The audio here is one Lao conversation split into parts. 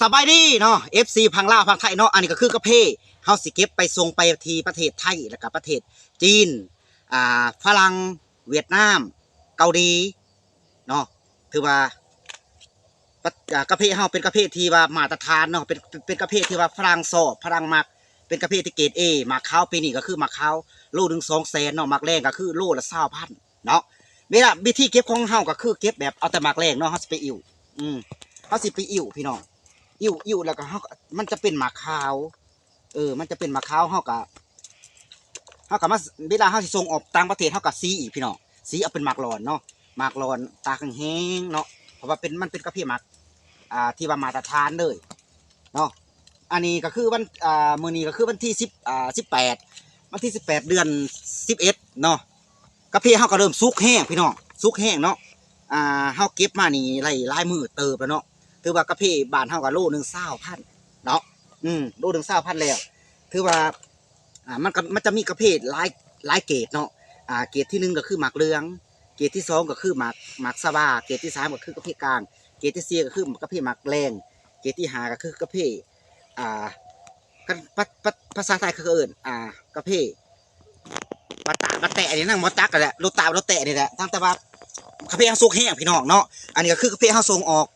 ສະບາຍດີເນາະ ເອັຟຊີ ຝັ່ງລາວຝັ່ງໄທເນາະ. ອັນນີ້ກໍຄືກາເຟ ເຮົາຊິເກັບໄປສົ່ງໄປທີ່ປະເທດໄທ ແລ້ວກໍປະເທດຈີນ ອ່າ ຝຣັ່ງ ຫວຽດນາມ ເກົາຫຼີເນາະ. ຖືວ່າ ປະ ອ່າ ກາເຟເຮົາເປັນກາເຟທີ່ວ່າມາດຕະຖານເນາະ ເປັນ ເປັນກາເຟທີ່ວ່າຝຣັ່ງຊອບ ຝຣັ່ງມັກ ເປັນກາເຟທີ່ເກຣດເອ. ໝາກຂາວປີນີ້ກໍຄືໝາກຂາວໂລໜຶ່ງສອງແສນເນາະ ໝາກແລງກໍຄືໂລລະຊາວພັນເນາະ. ເວລາ ວິທີເກັບຂອງເຮົາກໍຄືເກັບແບບເອົາແຕ່ໝາກແລງເນາະ ເຮົາຊິໄປອິ້ວ ອືມ ເຮົາຊິໄປອິ້ວພີ່ນ້ອງ ອິ້ວ ອິ້ວແລ້ວກໍເຮົາ ມັນຈະເປັນໝາກຂາວ ເອີ ມັນຈະເປັນໝາກຂາວ ເຮົາກໍ ເຮົາກໍມາ ເວລາເຮົາຊິສົ່ງອອກຕ່າງປະເທດ ເຮົາກໍສີອີກພີ່ນ້ອງ ສີເອົາເປັນໝາກຫຼອນເນາະ ໝາກຫຼອນຕາກແຮງໆເນາະ ເພາະວ່າເປັນ ມັນເປັນກາເຟໝາກ ອ່າ ທີ່ວ່າມາດຕະຖານເລີຍເນາະ. ອັນນີ້ກໍຄືວັນ ອ່າ ມື້ນີ້ກໍຄືວັນທີສິບ ອ່າ ສິບແປດ ວັນທີສິບແປດ ເດືອນສິບເອັດເນາະ. ກາເຟເຮົາກໍເລີ່ມສຸກແຮງພີ່ນ້ອງ ສຸກແຮງເນາະ. ອ່າ ເຮົາເກັບມານີ້ໄດ້ຫຼາຍມື້ເຕີບແລ້ວເນາະ ຖືວ່າກາເຟບ້ານເຮົາກໍໂລໜຶ່ງຊາວພັນເນາະ ອືມ ໂລໜຶ່ງຊາວພັນແລ້ວ ຖືວ່າ ອ່າ ມັນກໍ ມັນຈະມີກາເຟຫຼາຍ ຫຼາຍເກຣດເນາະ. ອ່າ ເກຣດທີໜຶ່ງກໍຄືໝາກເຫຼືອງ ເກຣດທີສອງກໍຄືໝາກ ໝາກຊະວາ ເກຣດທີສາມກໍຄືກາເຟກາງ ເກຣດທີສີ່ກໍຄືກາເຟໝາກແລງ ເກຣດທີຫ້າກໍຄືກາເຟ ອ່າ ຄັນ ພາ ພາ ພາສາໄທເຂົາເອີ້ນ ອ່າ ກາເຟ ປາຕາປາແຕະນີ້ນະ ບໍ່ຈັກຫັ້ນແຫຼະ ໂລຕາໂລແຕະນີ້ແຫຼະ ຕັ້ງແຕ່ວ່າກາເຟເຮົາສຸກແຮງພີ່ນ້ອງເນາະ. ອັນນີ້ກໍຄືກາເຟເຮົາສົ່ງອອກ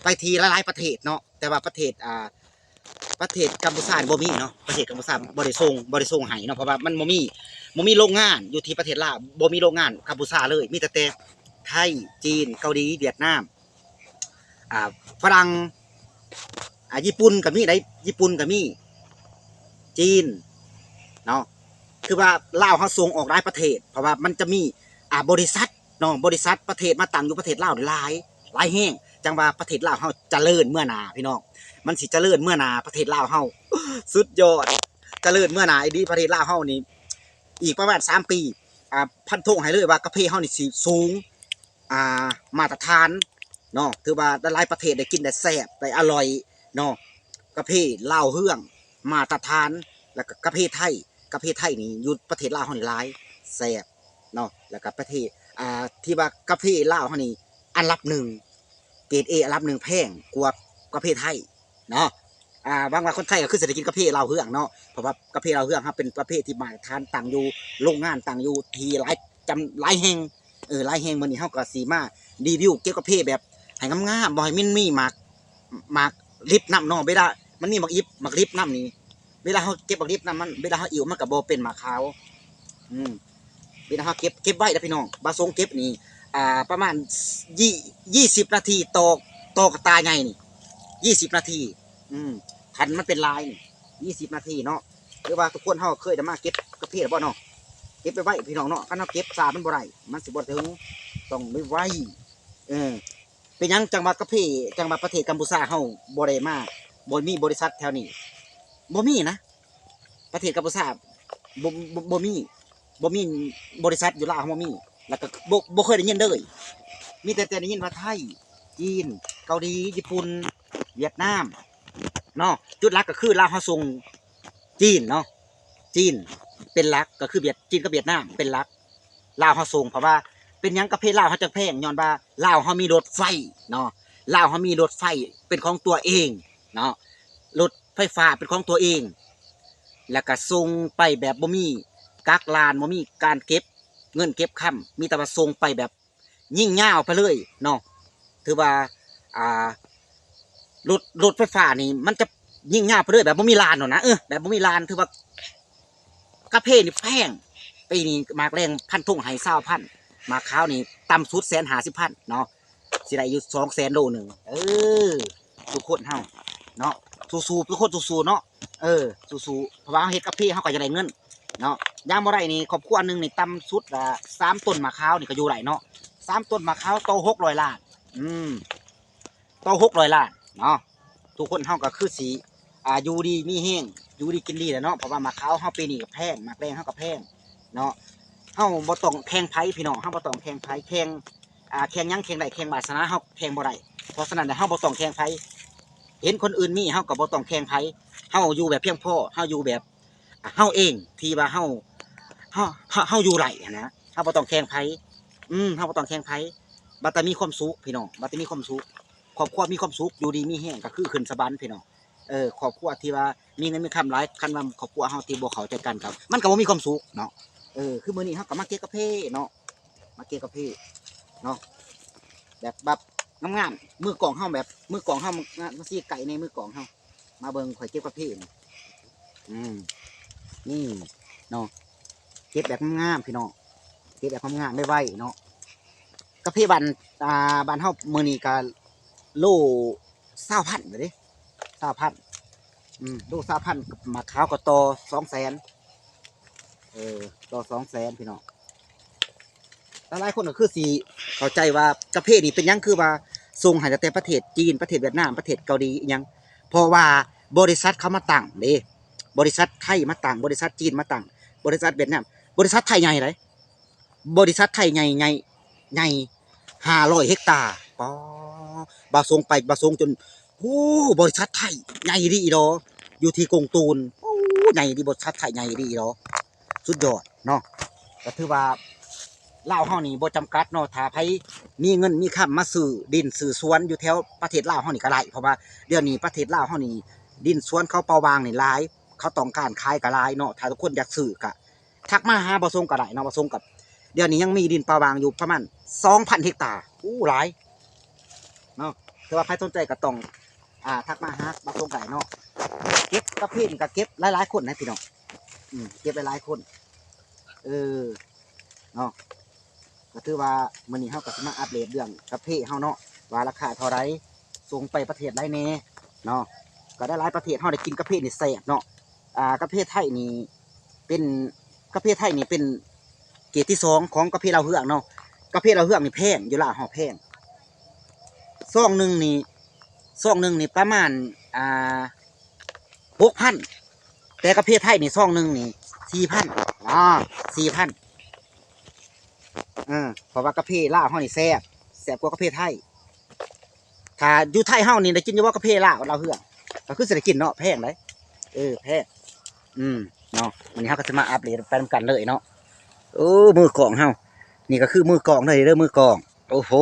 ໄປທີ່ຫຼາຍໆປະເທດເນາະ ແຕ່ວ່າປະເທດ ອ່າ ປະເທດກັມພູຊາບໍ່ມີເນາະ ປະເທດກັມພູຊາບໍ່ໄດ້ສົ່ງ ບໍ່ໄດ້ສົ່ງໃຫ້ເນາະ ເພາະວ່າມັນບໍ່ມີ ບໍ່ມີໂລງງານຢູ່ທີ່ປະເທດລາວ ບໍ່ມີໂລງງານກັມພູຊາເລີຍ ມີແຕ່ ແຕ່ໄທ ຈີນ ເກົາຫຼີ ຫວຽດນາມ ອ່າ ຝຣັ່ງ ອ່າ ຍີ່ປຸ່ນກໍມີໄດ໋ ຍີ່ປຸ່ນກໍມີ ຈີນເນາະ. ຄືວ່າລາວເຮົາສົ່ງອອກຫຼາຍປະເທດ ເພາະວ່າມັນຈະມີ ອ່າ ບໍລິສັດເນາະ ບໍລິສັດປະເທດມາຕັ້ງຢູ່ປະເທດລາວຫຼາຍ ຫຼາຍແຮງ ຈັ່ງວ່າປະເທດລາວເຮົາຈະເລີນເມືອໜ້າພີ່ນ້ອງ ມັນຊິຈະເລີນເມືອໜ້າປະເທດລາວເຮົາ ສຸດຍອດ ຈະເລີນເມືອໜ້າອີ່ຫຼີ. ປະເທດລາວເຮົານີ້ ອີກປະມານສາມປີ ອ່າ ຟັນທງໃຫ້ເລີຍວ່າກາເຟເຮົານີ້ຊິສູງ ອ່າ ມາດຕະຖານເນາະ ຖືວ່າຫຼາຍໆປະເທດໄດ້ກິນໄດ້ແຊບໄດ້ອະລ່ອຍເນາະ. ກາເຟລາວເຮືອງມາດຕະຖານ ແລ້ວກໍກາເຟໄທ ກາເຟໄທນີ້ຢູ່ປະເທດລາວເຮົານີ້ຫຼາຍ ແຊບເນາະ ແລ້ວກໍປະເທດ ອ່າ ທີ່ວ່າກາເຟລາວເຮົານີ້ອັນດັບໜຶ່ງ ເກຣດເອອັນດັບໜຶ່ງ ແພງກວ່າກາເຟໄທເນາະ. ອ່າ ຫວັງວ່າຄົນໄທກໍຄືຊິໄດ້ກິນກາເຟລາວເຮືອງເນາະ ເພາະວ່າກາເຟລາວເຮືອງເຮົາເປັນກາເຟທີ່ມາດຕະຖານ ຕັ້ງຢູ່ໂລງງານ ຕັ້ງຢູ່ທີ່ຫຼາຍ ຈຳ ຫຼາຍແຫ່ງ ເອີ ຫຼາຍແຫ່ງ. ມື້ນີ້ເຮົາກໍຊິມາຣີວິວເກັບກາເຟແບບໃຫ້ງາມໆ ບໍ່ໃຫ້ມັນມີໝາກ ໝາກລິບນຳເນາະ. ເວລາມັນມີໝາກອິບ ໝາກລິບນຳນີ້ ເວລາເຮົາເກັບໝາກລິບນຳມັນ ເວລາເຮົາອິ້ວມັນກໍບໍ່ເປັນໝາກຂາວ ອືມ ເວລາເຮົາເກັບ ເກັບໄວ້ເດີພີ່ນ້ອງ ບ່າວສົງເກັບນີ້ ອ່າ ປະມານ ຍີ່ ຍີ່ສິບນາທີຕໍ່ ຕໍ່ກະຕ່າໃຫຍ່ນີ້ ຍີ່ສິບນາທີ ອືມ ຄັນມັນເປັນລາຍນີ້ ຍີ່ສິບນາທີເນາະ. ຫຼືວ່າທຸກຄົນເຮົາເຄີຍໄດ້ມາເກັບກາເຟແລ້ວບໍ່ເນາະ ເກັບໄວ້ໆ ພີ່ນ້ອງເນາະ ຄັນເຮົາເກັບຊ້າມັນບໍ່ໄດ້ ມັນຊິບໍ່ເຖິງ ຕ້ອງໄວໆ ເອີ. ເປັນຫຍັງຈັ່ງວ່າກາເຟ ຈັ່ງວ່າປະເທດກຳປູຊາເຮົາບໍ່ໄດ້ມາ ບໍ່ມີບໍລິສັດແຖວນີ້ ບໍ່ມີນະ ປະເທດກຳປູຊາບໍ່ ບໍ່ ບໍ່ມີ ບໍ່ມີບໍລິສັດຢູ່ລາວເຮົາບໍ່ມີ ແລ້ວກໍບໍ່ ບໍ່ເຄີຍໄດ້ຍິນເລີຍ ມີແຕ່ ແຕ່ໄດ້ຍິນວ່າໄທ ຈີນ ເກົາຫຼີ ຍີ່ປຸ່ນ ຫວຽດນາມເນາະ. ຈຸດຫຼັກກໍຄືລາວເຮົາສົ່ງຈີນເນາະ ຈີນເປັນຫຼັກ ກໍຄືຫວຽດ ຈີນກັບຫວຽດນາມເປັນຫຼັກ ລາວເຮົາສົ່ງ ເພາະວ່າເປັນຫຍັງກາເຟລາວເຮົາຈັ່ງແພງ ຍ້ອນວ່າລາວເຮົາມີລົດໄຟເນາະ ລາວເຮົາມີລົດໄຟເປັນຂອງຕົວເອງເນາະ ລົດໄຟຟ້າເປັນຂອງຕົວເອງ ແລ້ວກະສົ່ງໄປແບບບໍ່ມີກັກລານ ບໍ່ມີການເກັບເງິນເກັບຄຳ ມີແຕ່ວ່າສົ່ງໄປແບບຍິງຍາວໄປເລີຍເນາະ. ຖືວ່າ ອ່າ ລົດ ລົດໄຟຟ້ານີ້ມັນຈະຍິງຍາວໄປເລີຍ ແບບບໍ່ມີລານໂນນນະ ເອີ ແບບບໍ່ມີລານ ຖືວ່າ ກາເຟນີ້ແພງ ປີນີ້ໝາກແລງຟັນທົງໃຫ້ຊາວພັນ ໝາກຂາວນີ້ຕ່ຳສຸດແສນຫ້າສິບພັນເນາະ ຊິໄດ້ຢູ່ສອງແສນໂລໜຶ່ງ. ເອີ ທຸກຄົນເຮົາເນາະ ສູ້ໆ ທຸກຄົນສູ້ໆເນາະ ເອີ ສູ້ໆ ເພາະວ່າເຮົາເຮັດກາເຟເຮົາກໍຢາກໄດ້ເງິນເນາະ ຍາມບໍ່ໄດ້ນີ້ ຄອບຄົວໜຶ່ງນີ້ຕ່ຳສຸດລະສາມຕົ້ນໝາກຂາວນີ້ກໍຢູ່ໄດ້ເນາະ ສາມຕົ້ນໝາກຂາວຕໍ່ຫົກຮ້ອຍລ້ານ ອືມ ຕໍ່ຫົກຮ້ອຍລ້ານເນາະ. ທຸກຄົນເຮົາກໍຄືຊິ ອ່າ ຢູ່ດີມີແຮງ ຢູ່ດີກິນດີແຫຼະເນາະ ເພາະວ່າໝາກຂາວເຮົາປີນີ້ກໍແພງ ໝາກແລງເຮົາກໍແພງເນາະ. ເຮົາບໍ່ຕ້ອງແຂ່ງໃຜພີ່ນ້ອງ ເຮົາບໍ່ຕ້ອງແຂ່ງໃຜ ແຂ່ງ ອ່າ ແຂ່ງຫຍັງ ແຂ່ງໄດ້ແຂ່ງວາສະໜາ ເຮົາແຂ່ງບໍ່ໄດ້. ເພາະສະນັ້ນແລ້ວເຮົາບໍ່ຕ້ອງແຂ່ງໃຜ ເຫັນຄົນອື່ນມີ ເຮົາກໍບໍ່ຕ້ອງແຂ່ງໃຜ ເຮົາຢູ່ແບບພຽງພໍ ເຮົາຢູ່ແບບ ເຮົາເອງ ທີ່ວ່າເຮົາ ເຮົາ ເຮົາ ເຮົາຢູ່ໄດ້ຫັ້ນນະ ເຮົາບໍ່ຕ້ອງແຂ່ງໃຜ ອືມ ເຮົາບໍ່ຕ້ອງແຂ່ງໃຜ ບັດແຕ່ມີຄວາມສຸກພີ່ນ້ອງ ບັດແຕ່ມີຄວາມສຸກ ຄອບຄົວມີຄວາມສຸກ ຢູ່ດີມີແຮງ ກໍຄືຂຶ້ນສະຫວັນພີ່ນ້ອງ. ເອີ ຄອບຄົວທີ່ວ່າມີເງິນມີຄຳຫຼາຍ ຄັນວ່າຄອບຄົວເຮົາທີ່ບໍ່ເຂົ້າໃຈກັນ ກໍມັນກໍບໍ່ມີຄວາມສຸກເນາະ. ເອີ ຄືມື້ນີ້ເຮົາກໍມາເກັບກາເຟເນາະ ມາເກັບກາເຟເນາະ ແບບ ແບບງາມໆ ມືກ້ອງເຮົາ ແບບມືກ້ອງເຮົາ ມາ ມາຊີ້ໃກ້ແດ່ ມືກ້ອງເຮົາ ມາເບິ່ງຂ້ອຍເກັບກາເຟນີ້ ອືມ ນີ້ເນາະ ເກັບແບບງາມໆ ພີ່ນ້ອງ ເກັບແບບງາມໆ ໄວໆ ເນາະ. ກາເຟບ້ານ ອ່າ ບ້ານເຮົາມື້ນີ້ກໍໂລຊາວພັນເດ້ ຊາວພັນ ອືມ ໂລຊາວພັນ ໝາກຂາວກໍຕໍ່ສອງແສນ ເອີ ຕໍ່ສອງແສນ ພີ່ນ້ອງ. ຫຼາຍໆຄົນກໍຄືຊິເຂົ້າໃຈວ່າກາເຟນີ້ເປັນຫຍັງຄືວ່າສົ່ງໃຫ້ຕັ້ງແຕ່ປະເທດຈີນ ປະເທດຫວຽດນາມ ປະເທດເກົາຫຼີອີ່ຫຍັງ ເພາະວ່າບໍລິສັດເຂົາມາຕັ້ງເດ້ ບໍລິສັດໄທມາຕັ້ງ ບໍລິສັດຈີນມາຕັ້ງ ບໍລິສັດຫວຽດນາມ ບໍລິສັດໄທໃຫຍ່ໃດ໋ ບໍລິສັດໄທໃຫຍ່ ໃຫຍ່ ໃຫຍ່ ຫ້າຮ້ອຍເຮັກຕາ. ປາ ບ່າວສົງໄປ ບ່າວສົງຈົນ ໂອ້ ບໍລິສັດໄທໃຫຍ່ອີ່ຫຼີດອ ຢູ່ທີ່ກົງຕູນ ໂອ້ ໃຫຍ່ອີ່ຫຼີ ບໍລິສັດໄທໃຫຍ່ອີ່ຫຼີດອ ສຸດຍອດເນາະ. ກໍຖືວ່າລາວເຮົານີ້ບໍ່ຈຳກັດເນາະ ຖ້າໃຜມີເງິນມີຄຳມາຊື້ດິນຊື້ສວນຢູ່ແຖວປະເທດລາວເຮົານີ້ກໍໄດ້ ເພາະວ່າດຽວນີ້ປະເທດລາວເຮົານີ້ ດິນສວນເຂົາເປົ່າຫວ່າງນີ້ຫຼາຍ ເຂົາຕ້ອງການຂາຍກໍຫຼາຍເນາະ. ຖ້າທຸກຄົນຢາກຊື້ກໍທັກມາຫາບ່າວສົງກໍໄດ້ເນາະ ບ່າວສົງກັບ ດຽວນີ້ຍັງມີດິນເປົ່າຫວ່າງຢູ່ປະມານສອງພັນເຮັກຕາ ໂອ້ ຫຼາຍເນາະ. ແຕ່ວ່າໃຜສົນໃຈກໍຕ້ອງ ອ່າ ທັກມາຫາບ່າວສົງໄດ້ເນາະ. ເກັບກາເຟນີ້ກໍເກັບຫຼາຍໆຄົນນະພີ່ນ້ອງ ອືມ ເກັບຫຼາຍໆຄົນ ເອີ ເນາະ. ກໍຖືວ່າມື້ນີ້ເຮົາກໍຊິມາອັບເດດເລື່ອງກາເຟເຮົາເນາະ ວ່າລາຄາເທົ່າໃດ ສົ່ງໄປປະເທດໃດແດ່ເນາະ. ກໍຫຼາຍໆປະເທດເຮົາໄດ້ກິນກາເຟນີ້ແຊບເນາະ. ອ່າ ກາເຟໄທນີ້ເປັນ ກາເຟໄທນີ້ເປັນເກຣດທີສອງຂອງກາເຟລາວເຮືອງເນາະ. ກາເຟລາວເຮືອງນີ້ແພງ ຢູ່ລາວເຮົາແພງ ຊອງໜຶ່ງນີ້ ຊອງໜຶ່ງນີ້ປະມານ ອ່າ ຫົກພັນ ແຕ່ກາເຟໄທນີ້ຊອງໜຶ່ງນີ້ສີ່ພັນ ອ່າ ສີ່ພັນ ເອີ ເພາະວ່າກາເຟລາວເຮົານີ້ແຊບ ແຊບກວ່າກາເຟໄທ. ຖ້າຢູ່ໄທເຮົານີ້ໄດ້ກິນຢູ່ບໍ່ກາເຟລາວ ລາວເຮືອງ? ກໍຄືຊິໄດ້ກິນເນາະ ແພງໃດ໋ ເອີ ແພງ ອືມ ເນາະ. ມື້ນີ້ເຮົາກໍຊິມາອັບເດດໄປນຳກັນເລີຍເນາະ. ໂອ້ ມືກ້ອງເຮົາ ນີ້ກໍຄືມືກ້ອງເດີ ເດີ ມືກ້ອງ ໂອ້ໂຫ.